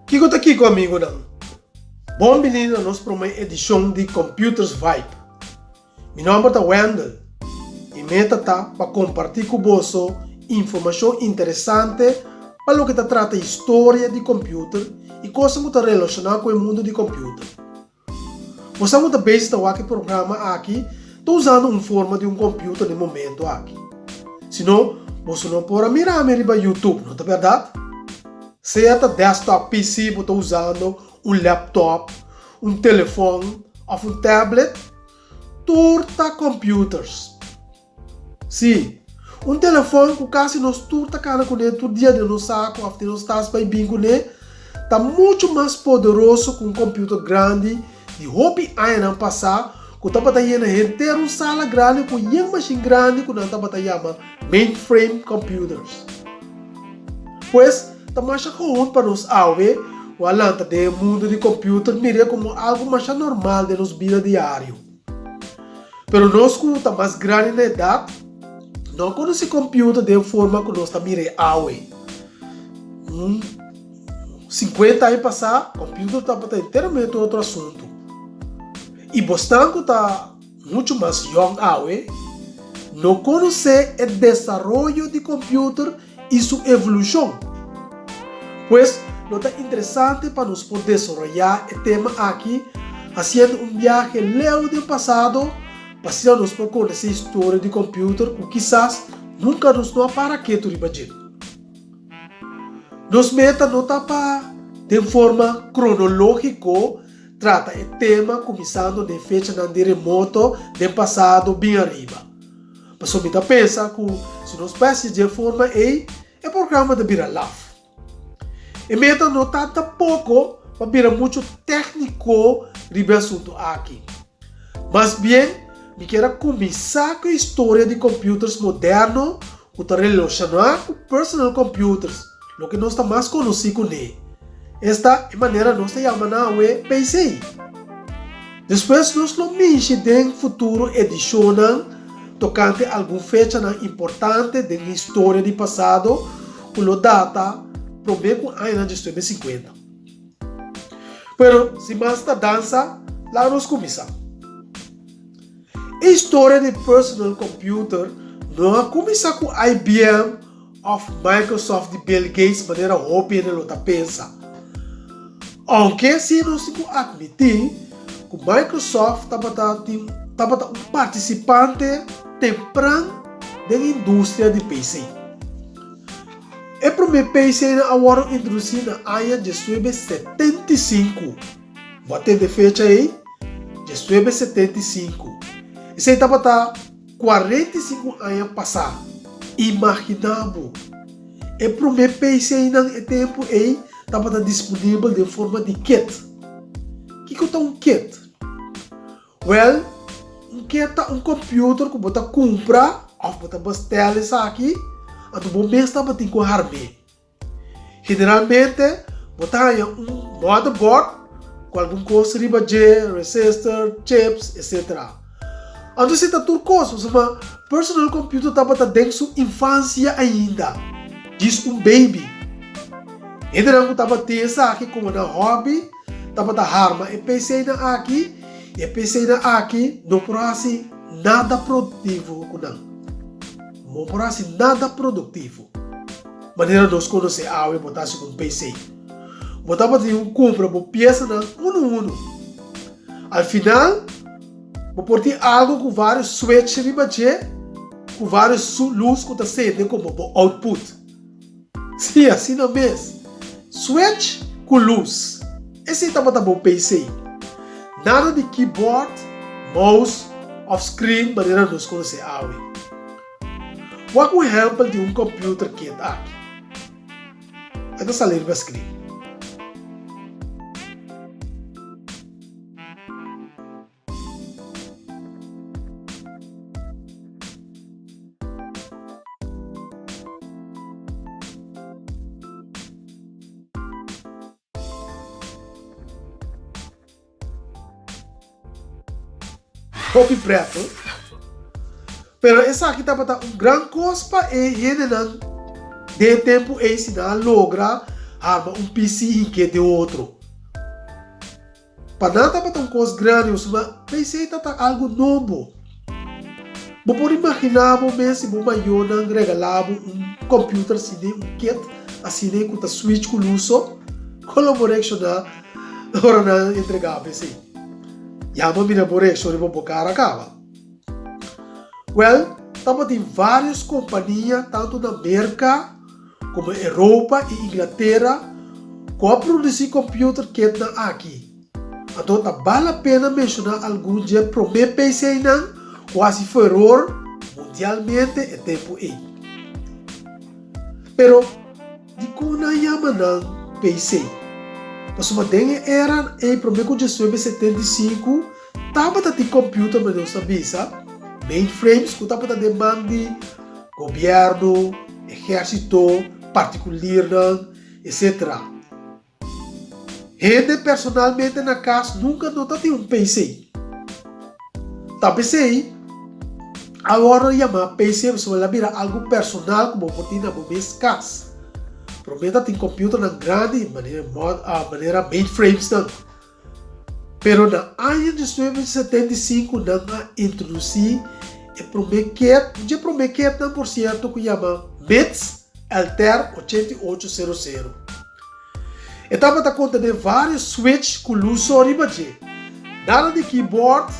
Kiko ta kiko amigonan? Bon bini na nos prome edishon di Computers Vibe. Mi nòmber ta Wendell i meta ta pa kompartí ku boso informashon interesante pa loke ta trata historia di kòmpiuter i kosnan ku ta relashoná ku e mundu di kòmpiuter. Bosan ku ta bezig ta wak e programa aki ta usando un forma di un kòmpiuter na e momentu aki. Si no, boso no por a mira mi riba YouTube, no ta bèrdat? Sea ta desktop PC bo ta usando, un laptop, un telefòn òf un tablet, tur ta computers. Sí, un telefòn ku kasi nos tur ta kana kuné tur dia den nos saku òf den nos tas bai bin kuné, ta muchu mas poderoso ku un computer grandi di hopi añanan pasá ku tabata yena henter un sala grandi ku yen mashin grandi ku nan tabata yama mainframe computers. Pues, ta masha gewoon pa nos awe ku a lanta den e mundu di computer mir'é komo algu masha normal den nos bida diario. Pero nos ku ta mas grandi na edat no a konosé computer den forma ku nos ta mir'é awe. Un sinkuenta aña pasá, computer tabata enteramente otro asuntu. I bosnan ku ta Muchu mas yòn awe no konosé e desaroyo di kòmpiuter i su evolushon. Pues lo ta interesante pa nos por desaroyá e tema aki hasiendo un biahe leu den pasado pa asina nos por konosé historia di kòmpiuter ku kisas nunka nos no a para ketu riba dje. Nos meta no ta pa den forma kronológiko Trata e tema kuminsando den fechanan di remoto den pasado bin ariba. Pasobra mi ta pensa ku si nos bai dje forma ei, e programa ta bira laf. E meta no ta tampoko pa bira muchu tékniko riba e asuntu aki. Mas bien, mi kier a kuminsá ku e historia di computers moderno ku ta relashoná ku personal computers, loke nos ta mas konosí kuné, esta e manera nos ta yama nan awe PC. Despues nos lo mishi den futuro edishonnan tokante algun fechanan importante den historia di pasado ku lo data promé ku añanan diesnuebe sinkuenta. Pero sin mas tardansa, laga nos kuminsá. E historia di personal computer no a kuminsá ku IBM òf Microsoft di Bill Gates manera hopi hende lo ta pensa. Ounke si nos tin ku atmití ku Microsoft tabata tin tabata un partisipante tempran den industria di PC. E promé PCnan a wòrdu introdusí na aña 1975. Bo a tende fecha ei? 1975. Esei tabata 45 aña pasá. Imaginá bo! E promé PCnan e tempu ei tabata disponibel den forma di kit. Kiko ta un kit? Wèl, un kit ta un kòmpiuter ku bo ta kumpra òf bo ta bestèl esaki, anto bo mes tabatin ku harm'é. Generalmente bo ta haña un motherboard ku algun kos riba dje, resistor, chips, etc. Anto esei ta tur kos, pasobra personal computer tabata den su infansia ainda, djis un baby. Hendenan ku tabatin esaki komo nan hobby tabata harma e PC-nan aki i e PC-nan aki no por hasi nada produktivo ku nan. No por hasi nada produktivo. Manera nos konosé awe bo ta hasi ku un PC. Bo tabatin ku kumpra bo piesanan unu unu. Al final, bo por tin algu ku vários switch riba dje ku vários lus ku ta sende komo bo output. Sí, asina mes. Switch ku lus. Esei tabata bo PC. Nada di keyboard, mouse òf screen manera nos konosé awe. Wak un ehèmpel di un kòmpiuter kit aki. E ta sali riba skrin. Hopi preto. Pero esaki tabata un gran kos pa e hendenan den e tempu ei si nan a logra. Arma un PC hink'é den otro. Pa nan tabata un kos grandi pasobra PC tabata algu nobo. Bo por imaginá bo mes si bo mayornan regalá bo un kòmpiuter asina, un kit asina ku ta switch ku lus so? Kon lo bo reakshoná ora nan entregá bo esei? Ya bo mira bo reakshon riba bo kara kaba. Wèl, tabatin vários kompania tantu na Merka, Komo Europa i Inglatera ku a produsí computer kitnan aki. Anto ta bal la pena menshoná algun dje promé PCnan ku hasi furor mundialmente e tempu ei. Pero, dikon nan yama nan PC? Pasobra den e era ei promé ku 1975 tabata tin computer manera nos ta bisa, mainframes ku tabata den man di Gobierno, ehérsito, partikulirnan, etc. Hende personalmente na kas nunka no ta tin un PC. Ta p'esei a wòrdu yamá PC pasobra el a bira algu personal ku bo por tin na bo mes kas. Promé ta tin kompiuternan grandi manera mainframesnan. Pero na aña 1975 nan a introdusí e promé ket, un dje promé ketnan por sierto ku yama MITS Altair 8800. E tabata kontené vários switch ku lus so riba dje, nada di keyboard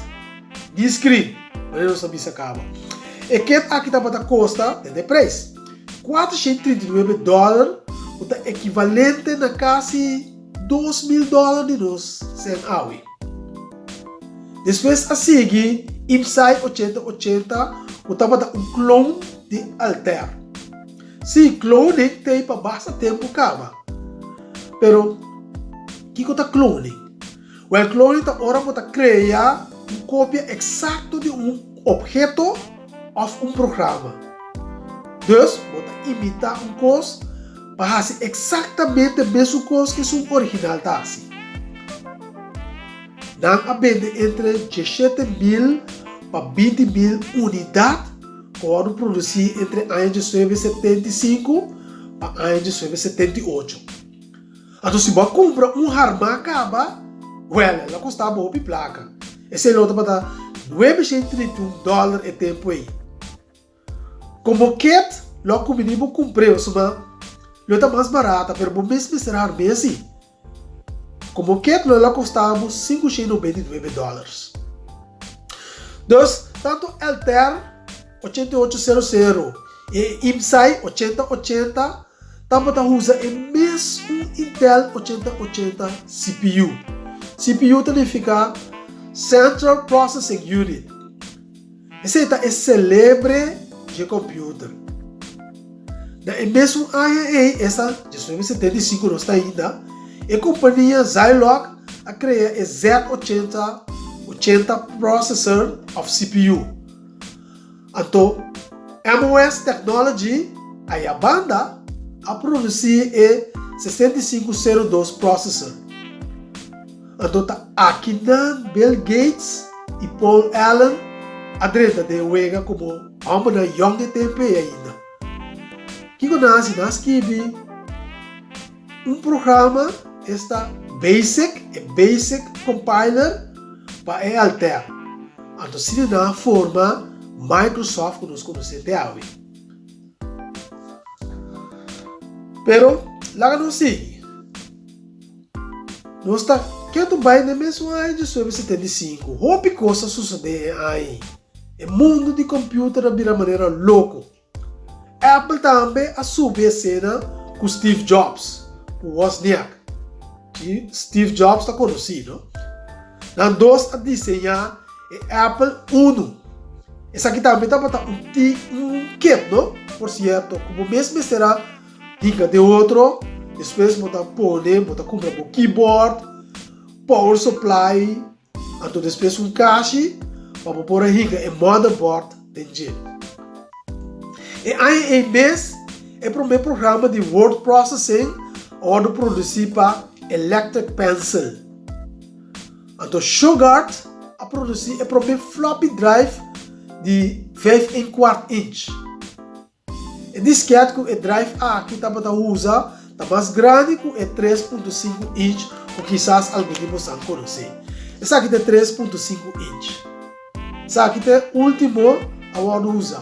ni screen, manera nos a bisa kaba. E ket aki tabata kosta, den e preis, 439 dòler ku ta ekivalente na kasi 2000 dòler di nos sèn awe. Despues a sigui IMSAI 8080 ku tabata un klon di Altair. Sí, cloning t'ei pa basta tempu kaba. Pero, kiko ta cloning? Wèl, cloning ta ora bo ta krea un kopia eksakto di un opheto òf un programa. Dus, bo ta imitá un kos pa hasi eksaktamente mesun kos ku esun original ta hasi. Nan a bende entre 17,000 pa 20,000 unidat ku a wòrdu produsí entre aña 1975 pa aña 1978. Anto si bo a kumpra un harmá kaba, wèl, el a kostá bo hopi plaka. Esei lo tabata 931 dòler e tempu ei. Komo ket lo a kumbiní bo kumpr'é pasobra lo ta mas barata pero bo mes mester harm'é si. Komo ket lo el a kosta bo 599 dòlars. Dus tantu Altair 8800 i e IMSAI 8080 tabata usa e mes un Intel 8080 CPU. CPU ta nifiká Central Processing Unit. Esei ta e selebre dje computer. Na e mesun aña ei, esta 1975 nos ta ainda, e compania Zilog a crea e Z80 80 processor of CPU. Anto MOS Technology aya banda a produci e 6502 processor. Anto ta akinan Bill Gates i Paul Allen a drenta den e wega komo hòmbernan yòn e tempu ei ainda. Kiko nan hasi? Nan a skibi un programa, esta Basic, e Basic Compiler pa e Altair. Anto asina nan a forma Microsoft ku nos konosé te awe. Pero laga nos sigui. Nos ta ketu bai na e mesun aña 1975. Hopi kos a susedé e aña ei. E mundu di kòmpiuter a bira manera loko. Apple tambe a subi esena ku Steve Jobs, ku Wozniak. Chi Steve Jobs ta konosí, no? Nan dos a diseñá e Apple Unu. Esaki tambe tabata un ti un kit, no? Por sierto, ku bo mes mester a Hinka den otro, despues bo ta pone, bo ta kumpra bo keyboard, power supply, anto despues un kashi pa bo por a hinka e motherboard den dje. E aña ei mes e prome programa di word processing a wòrdu produsí pa Electric Pencil. Anto Shugart a produsí e prome floppy drive di vijf en kwart inch. E disket ku e drive aki tabata usa ta mas grandi ku e 3.5 inch ku kisas algun di bosan konosé. Esaki ta e 3.5 inch. Esaki ta e último a wòrdu usa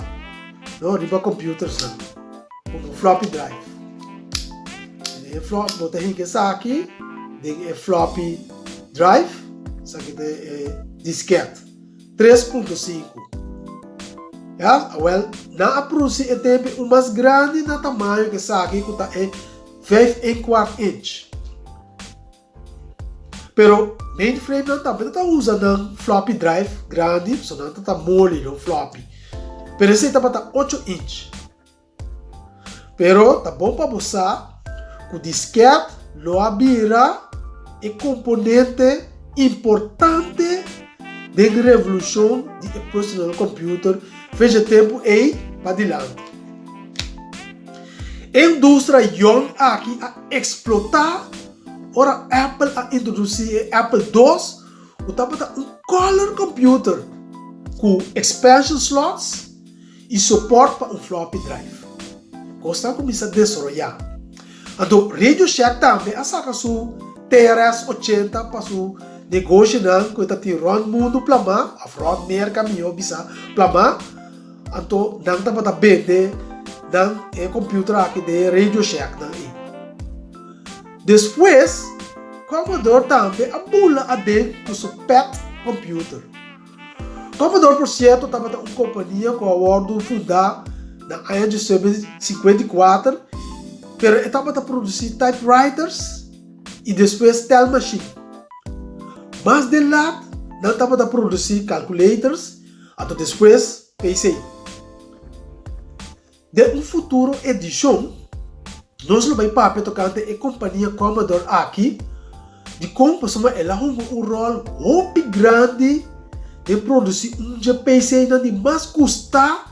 no riba computersnan komo floppy drive. Den e flop bo ta hinka esaki den e floppy drive, esaki ta e disket 3.5. Ya, awel nan a produsi e tempe un mas grandi na tamaño ku esaki ku ta e 5 1/4 inch. Pero mainframe nan tambe ta usa nan floppy drive grandi, so nan ta moli nan floppy. Pero esei tabata 8 inch. Pero ta bon pa bo sa ku disket lo a bira e komponente importante den revolushon di e personal computer fecha tempu ei padilanti. E industria yòn aki a eksplotá ora Apple a introdusí e Apple dos ku tabata un color computer ku expansion slots i sopòrt pa un floppy drive. Kosnan a kuminsá desaroyá. Anto Radio Shack tambe a saka su TRS 80 pa su negoshinan ku e ta tin rònt mundu plamá, òf rònt Merka mihó bisá plamá. Anto nan tabata bende nan e computer aki den e Radio Shack nan ei. Despues, Commodore tambe a bula aden ku su pet computer. Commodore por sierto tabata un kompania ku a wòrdu fundá na aña 1954, pero e tabata produsí typewriters i despues telmachine. Mas den lat nan tabata produsí calculators Anto despues PC. Den un futuro edishon nos lo bai papia tokante e kompania Commodore aki, dikon pasobra el a hunga un ròl hopi grandi den produsí un dje PCnan di mas gustá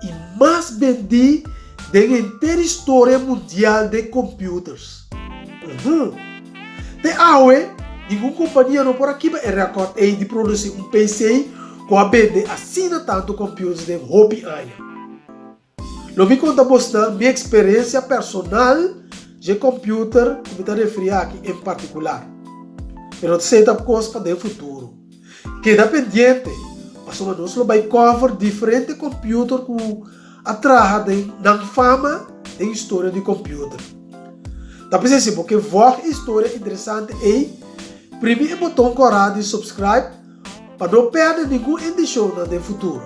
i mas bendí den henter historia mundial den computers. Uhum. Te awe, ningun kompania no por a kiba e rèkòrt ei di produsí un PC ku a bende asina tantu computers den hopi aña. Lo mi konta bosnan mi eksperensia personal dje computer ku mi ta referí aki en partikular. Pero esei ta kos pa den futuro. Keda pendiente, pasobra nos lo bai cover diferente computer cu a traha den nan fama den historia di computer. Ta p'esei si bo ke vòg e historia interesante ei, primi e boton kòrá di subscribe pa no pèrdè ningun edishonnan den futuro.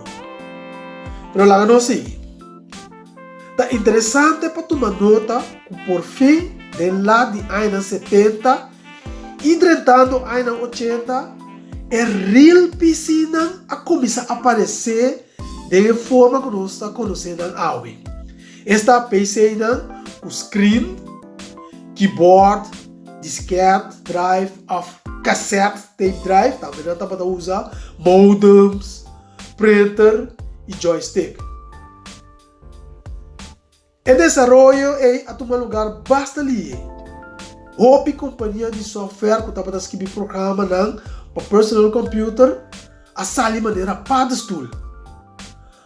Pero laga nos sigui. Ta interesante pa tuma nota cu por fin den lat di añanan 70, I drentando añanan 80, e real PCnan a kuminsá aparesé den e forma ku nos ta konosé nan awe. Esta PCnan ku screen, keyboard, disket drive òf cassette tape drive, tambe nan tabata usa, modems, printer i joystick. E desaroyo ei a tuma lugar basta lihe. Hopi kompania di software ku tabata skibi programanan pa personal computer a sali manera paddestoel.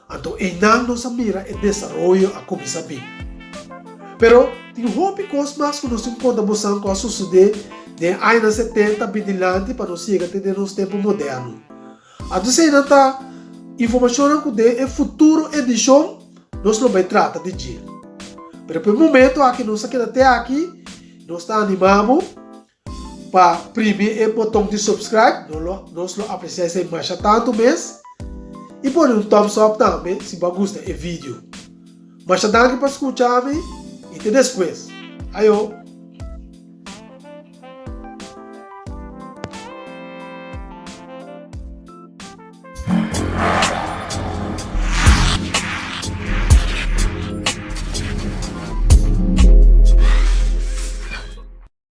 Anto einan nos a mira e desaroyo a kuminsá bin. Pero tin hopi kos mas ku nos tin konta bosan ku a sosodé den e añanan 70 bin dilanti pa nos yega te den nos tempu moderno. Anto eseinan ta informashonnan ku den e futuro edishon nos lo bai trata di dje. Pero pa e momento aki nos a keda te aki, nos ta anima bo pa primi e boton di subscribe, nos lo apresia esei masha tantu mes, i pone un thumbs up tambe si bo a gusta e video. Masha danki pa skucha mi i te despues. Ayo!